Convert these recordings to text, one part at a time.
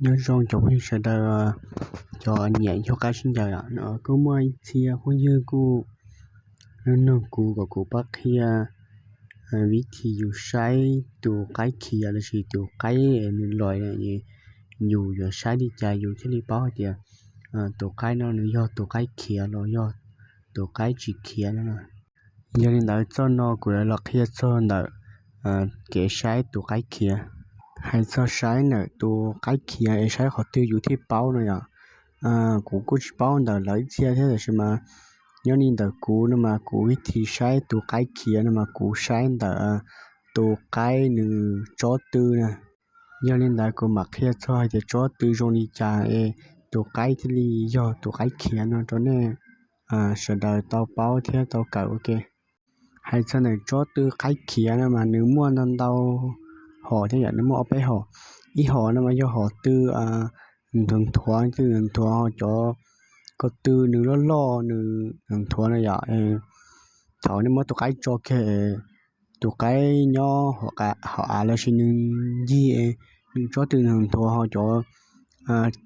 Nyob zoo cov phooj ywg sawv daws, cov nyiam yug qaib sib ncaws. Kuj muaj ib txhia phooj ywg kuj nug kuv kom kuv pab qhia vib thib yus saib tus qaib khiav lossis tus qaib nws lais, yus yuav saib li cas yus thiaj li paub hais tias tus qaib no nws yog tus qaib khiav los yog tus qaib tsis khiav no. Yog li ntawd txoj no kuv yuav los qhia txog ntawm kev saib tus qaib khiav. Hais txog saib ntawm tus qaib khiav es saib qhov twg yus thiaj paub no yom. Kuv kuj tsis paub ntawm lawv ib txhia thiab, tab sis mas nyob li ntawm kuv no mas kuv vib thib saib tus qaib khiav no mas kuv saib ntawm tus qaib nws tsob tw na. Yog li ntawd kuv mam qhia txog hais tias tsob tw zoo li cas es tus qaib thiaj li yog tus qaib khiav no rau nej sawv daws tau paub thiab tau kawm ua ke. Hais txog ntawm tsob tw qaib khiav no mas nws muaj ntau ntau hom thiab yom, nws muaj ob peb hom. Ib hom no mas yog hom tw nthuav nthuav, tw nthuav nthuav ho cov ko tw nws loj loj nws nthuav nthuav no yom. Thaum nej muab tus qaib tso kiag, tus qaib nyob hauv av lossis nws ncig, nws tsob tw nthuav nthuav ho cov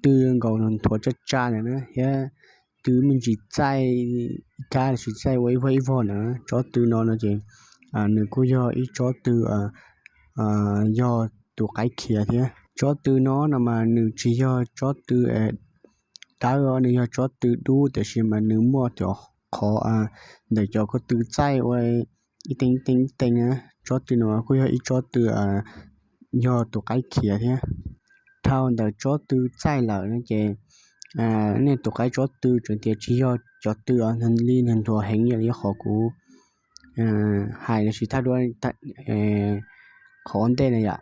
tw nkaus nthuav nthuav tsa tsa ntawd na thiab tw me ntsis txaij ib kab lossis txaij ua ib vog ib vog na, tsob tw no no ces nws kuj yog ib tsob tw yog tus qaib khiav thiab. Tsob tw no no mas nws tsis yog tsob tw dawb, nws yog tsob tw dub, tiam sis mas nws muaj cov qhov ntawm cov ko tw txaij ua ib teev ib teev ib teev na. Tsob tw no kuj yog ib tsob tw yog tus qaib khiav thiab. Dhau ntawm tsob tw txaij lawm no ces nej tus qaib tsob tw tseem tias tsis yog cov tw li nthuav heev yog li qhov kuv hais lossis thaj duab qhov ua ntej na yom.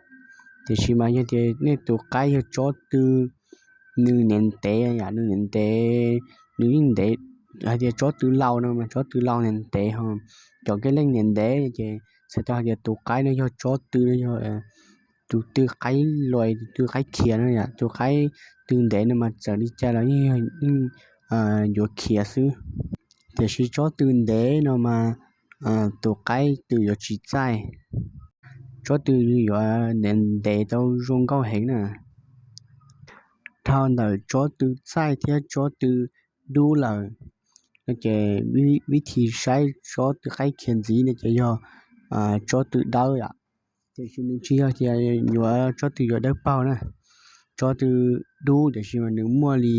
Tiam sis mas yog tias nej tus qaib yog tsob tw nws ntev ntev yom, nws ntev ntev, nws yeej ntev, hais tias tsob tw laus no mas tsob tw laus ntev ntev ho cov kab leej ntev ntev ces txhais tau hais tias tus qaib no yog tsob tw no yog tus tw qaib lais, tus tw qaib khiav no yom. Tus qaib tw ntev no mas txawm li cas los yeej yuav khiav xwb. Tiam sis tsob tw ntev no mas tus qaib tw yuav tsis txaij, tsob tw yuav ntev ntev tau zoo nkauj heev na. Dhau ntawm tsob tw txaij thiab tsob tw dub lawm no ces vib thib saib tsob tw qaib khiav ntxiv no ces yog tsob tw dawb yom. Tiam sis nws tsis yog tias yuav tsob tw yuav dawb paug na. Tsob tw dub tiam sis mas nws muaj li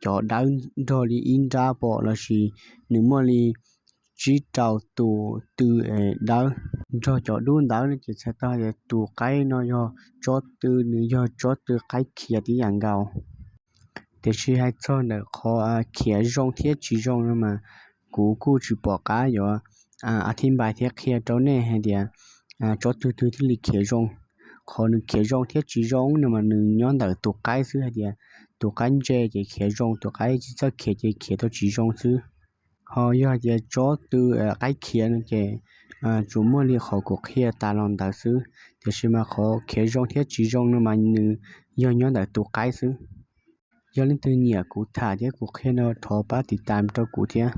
cov dawb nrog li ib nrab pom lossis nws muaj li tsib rau tus tw dawb nrog cov dub ntawd no ces txhais tau hais tias tus qaib no yog tsob tw, nws yog tsob tw qaib khiav tib yam nkaus. Tiam sis hais txog ntawm qhov khiav zoo thiab tsis zoo no mas kuv kuj tsis pom qab yuav a thib npais thiab qhia rau nej hais tias tsob twg twg thiaj li khiav zoo. Qhov nws khiav zoo thiab tsis zoo no mas nws nyob ntawm tus qaib xwb, hais tias tus qaib ntse ces khiav zoo, tus qaib tsis txawj khiav ces khiav tau tsis zoo xwb. Ho yog hais tias tsob tw qaib khiav no ces tsuas muaj li qhov kuv qhia tas los ntawd xwb, tiam sis mas qhov khiav zoo thiab tsis zoo no mas nws yog nyob ntawm tus qaib xwb. Yog leej twg nyiam kuv tham thiab kuv qhia no thov pab tiv tas rau kuv thiab.